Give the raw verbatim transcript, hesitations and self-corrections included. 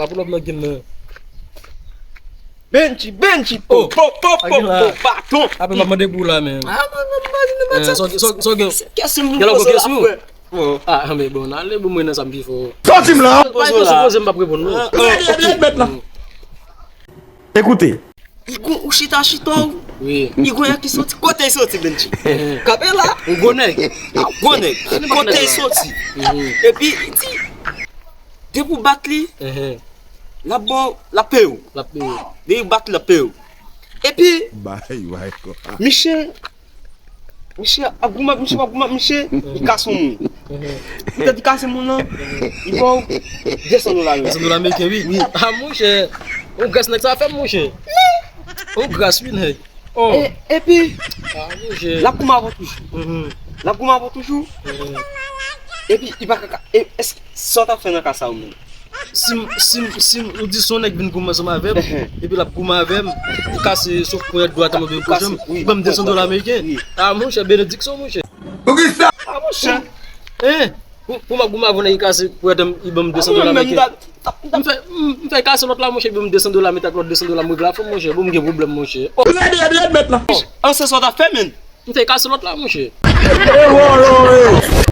Pull up nan game nan. Benji, Benji, po, po, po, po, po, baton. Apre m ap mande pou la, men. Ah, mwen, mwen, mwen, mwen, sa, sa, sa, gen, gen lòt kesyon. Ah, men bon, ale, bon, mwen nan sa m pi fò. Sòti m la. Bay kesyon poze m, m p ap reponn, non. Rèd, rèd, rèd, mèt la. Ekoute. Li gon ou chita chita ou. Wi. Li gon nèg ki soti. Kote l soti, Benji? Kanpe la. Ou gon nèg. Gon nèg. Kote l soti? Epi, li di, depi w bat li, l ap ba w, l ap peye w. L ap peye w. Depi w bat li, l ap peye w. Epi, bay, bay, misye, misye ap goumen, misye ap goumen, misye, li kase yon moun. Poutèt li kase moun nan, li ba w de san dola. De san dola ameriken, wi. Wi. Ah, monchè, yon gras nèg sa fè m, monchè. Yon gras, wi, nèg. Oh. E, epi, ah, monchè, l ap goumen avè w toujou. L ap goumen avè w toujou. Epi, li pa ka, e, èske, sa w t ap fè nan ka sa ou menm? Si m, si m, si m, ou di se yon nèg vin goumen ansanm avè m, epi l ap goumen avè m, li kase sou ponyèt dwat mwen, oubyen kwochi m, li ban m de san dola ameriken. Ah, monchè, benediksyon, monchè. Poukisa? Ah, monchè. Hein? Pou, pou m ap goumen avè yon nèg ki kase ponyèt m, li ban m de san dola ameriken. M fè, m, m fè kase lòt la, monchè, li ban m de san dola, met ak lòt de san dola, m regle afè m, monchè. Bon, m gen pwoblèm, monchè. Oh. Rèd, rèd, rèd, mèt la. An se sa w t ap fè, menn. M fè kase lòt la, monchè. E wò, wò, wò.